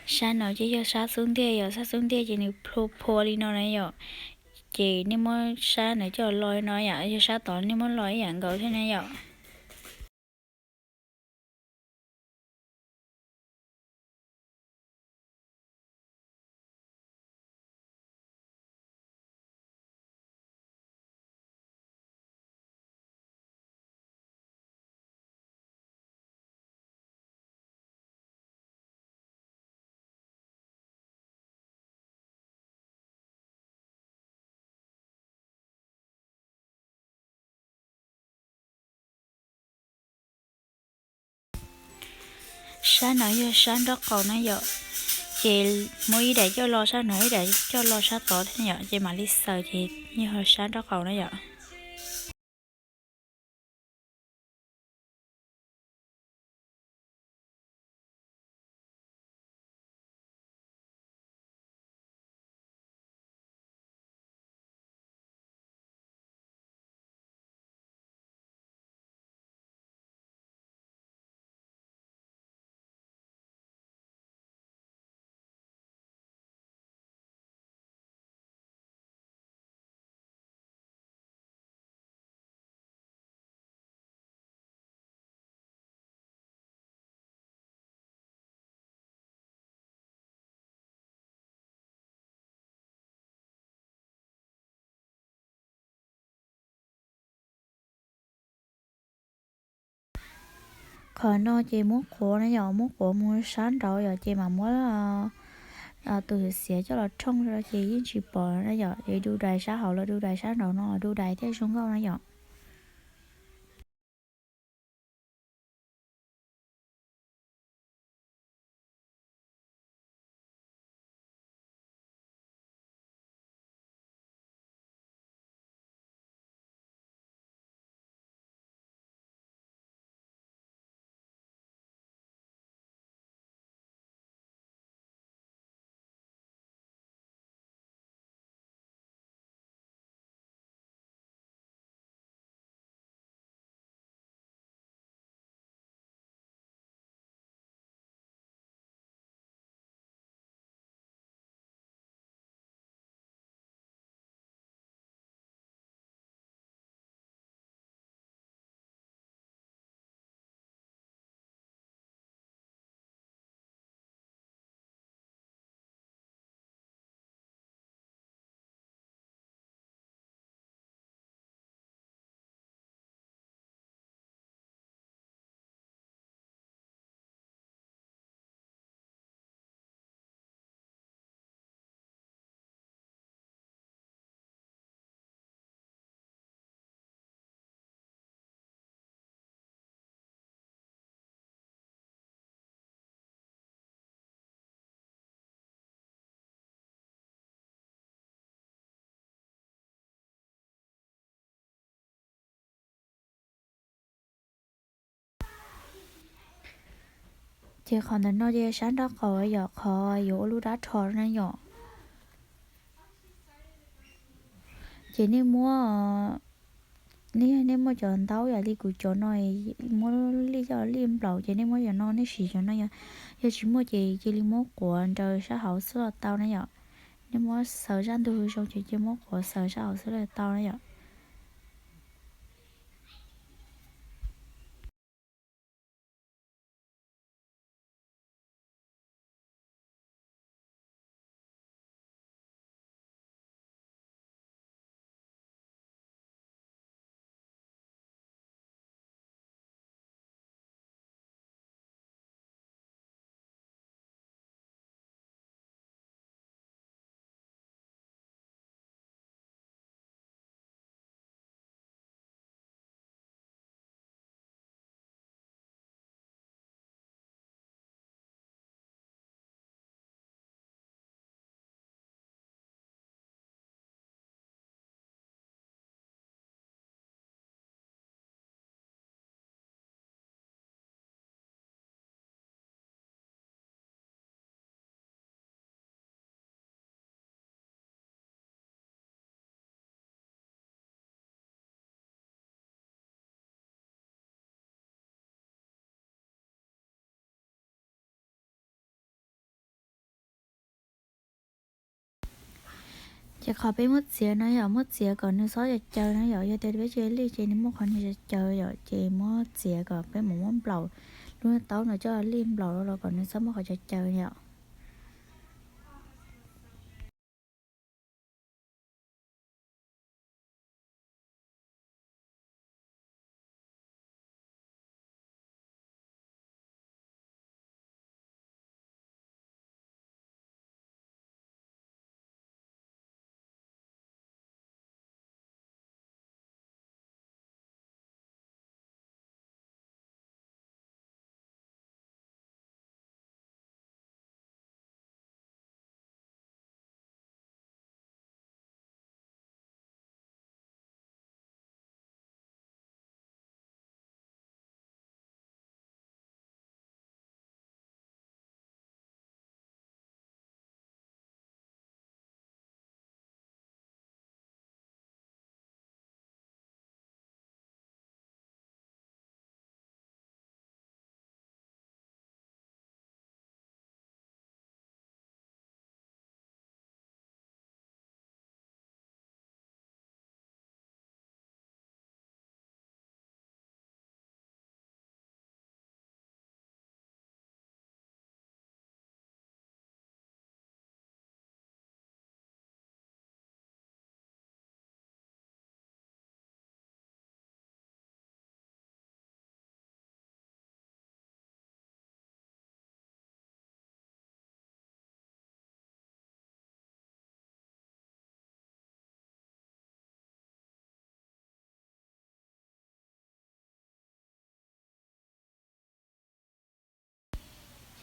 Sab no ces yog sab xub ntiag yom, sab xub ntiag ces nws phua phua li no na yom. Ces nej muab sab no coj los li no yom, yog sab tod nej muab los ib yam nkaus thiab na yom. Sab no yog sab nraub qaum na yom, ces muab ib daim coj los sab no ib daim coj los sab tod thiab yom, ces mam li xaws ces yog sab nraub qaum na yom. Qhov no ces muab quav na yom, muab quav mus sab nraud yom, ces mam muab tus xiav coj los thooj ces yeej tsis pom na yom, es du dais sab hauv los du dais sab nraud no, du dais thiaj zoo nkauj na yom. Ces qhov ntawm no ces sab nraub qaum yom, qhov yuav ua lub dab rho na yom. Ces nej muab, nej, nej muaj cov ntaub yam li kuv cov no, muab lij coj lij nplaum ces nej muab cov no, nej siv cov no yom. Yog tsis muaj ces cia li muab quav nraws sab hauv xwb los tau na yom. Nej muab xaws zaj ntug zoo ces cia muab quav xaws sab hauv xwb los tau na yom. Ces qhov peb muab txiav no yog muab txiav kom nws txhob caws caws na yom, yog tias peb tsis lij ces nws muaj qhov niag caws caws yom, ces muab txiav kom peb mus muab nplaum lub taub no coj lij nplaum los kom nws txhob muaj qhov caws caws yom.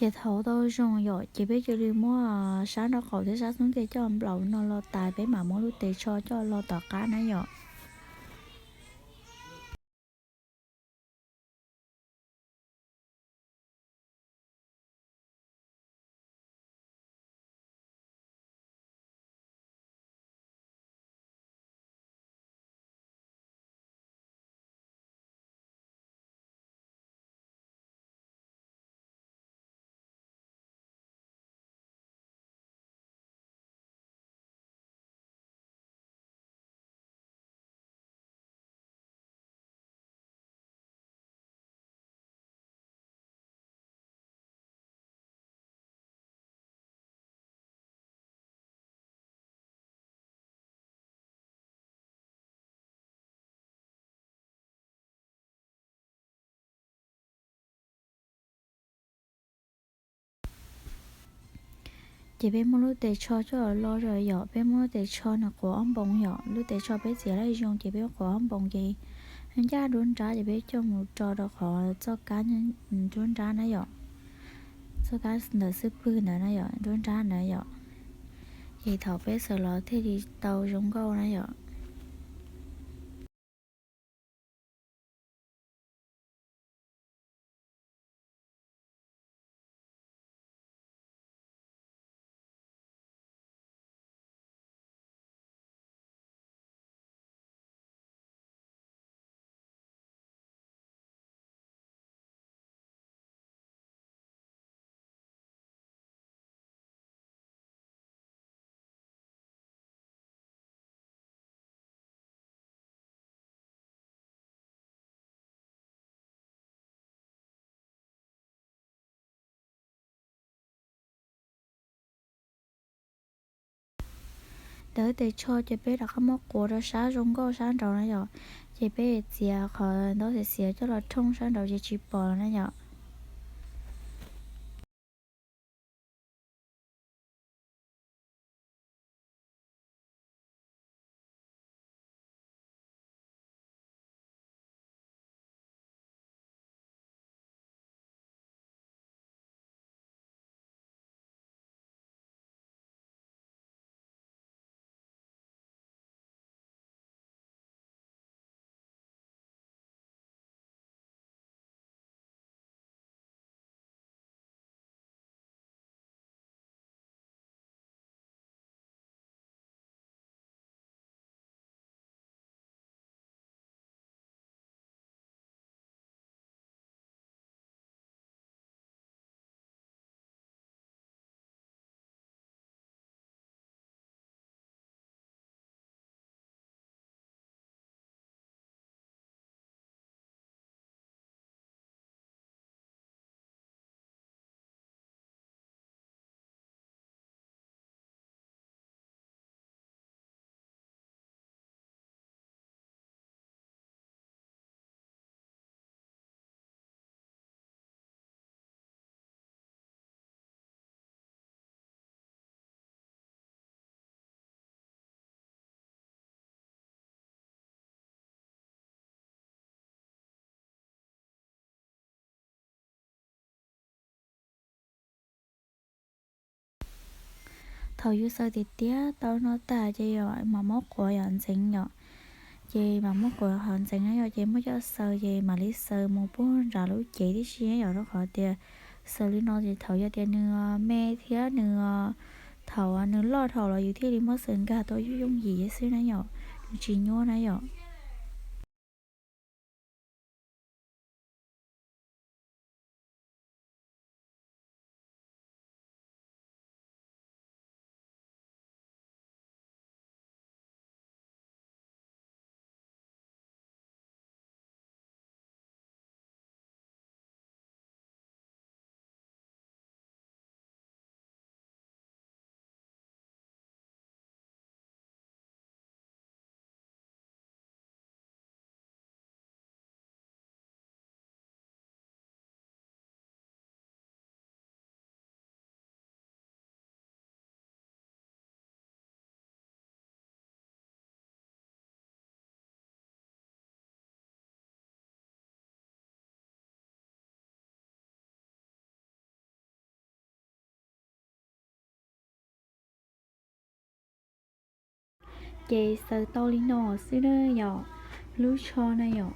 Ces thaum tau zoo yom, ces peb cia li muab sab nraub qaum thiab sab xub ntiag coj nplaum no los tas, peb mam muab lub tes tsho coj los tom qab na yom. Ces peb muab lub tes tsho coj los los yom, peb muab lub tes tsho nws quav ob npoos yom, lub tes tsho peb txiav laj zoo ces peb quav ob npoos ces ncaj nruab nrab ces peb coj mus tso rau qhov txoj kab nruab nrab na yom, txoj kab ntawm xub pwg ntawd na yom, nruab nrab ntawd yom. Ces thaum peb xaws los thiaj li tau zoo nkauj na yom. Ntawm tes tsho ces peb rov qab muab quav rau sab zoo nkauj sab nraud na yom, ces peb txiav qhov ntaub xiav xiav coj los thooj sab nraud ces tsis pom na yom. Thaum yus xaws tiag tiag tau no tag ces yog mam muab quav yom, ntxeev yom. Ces mam muab quav ho ntxeev na yom, ces muab coj xaws ces mam li xaws mus puag nram lub cev tib si yom, rau qhov tias xaws li no ces thaum yog tias nws me thiab nws, thaum nws loj dhau los yus thiaj li muab xaws nkag tau yooj yooj yim xwb na yom, nws tsis nyuaj na yom. Ces xaws tau li no xwb na yom. Lub tsho na yom,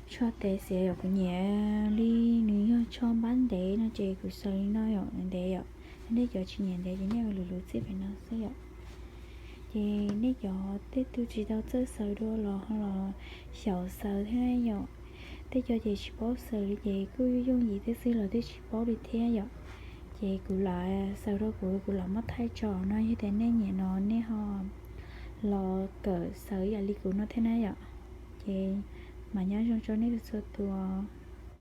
tsho tes xiav yom, kuv nyiam li nws yog tsho npab ntev no ces kuv xaws li no yom, ntev yom. Nej cov tsis nyiam ntev ces nej ua luv luv txij pem no xwb yom. Ces nej cov tej tug tsis tau txawj xaws dua los ho los xyaum xaws thiab na yom. Tej cov ces tsis paub xaws li ces kuj yooj yim thiab xwb los twb tsis paub li thiab yom. Ces kuv lam xaws rau kuv, kuv lam muab thaij tso no, yog tias nej nyiam no nej ho los kawm xaws ib yam li kuv no thiab na yom. Ces mam nyob zoo rau nej txhua tus.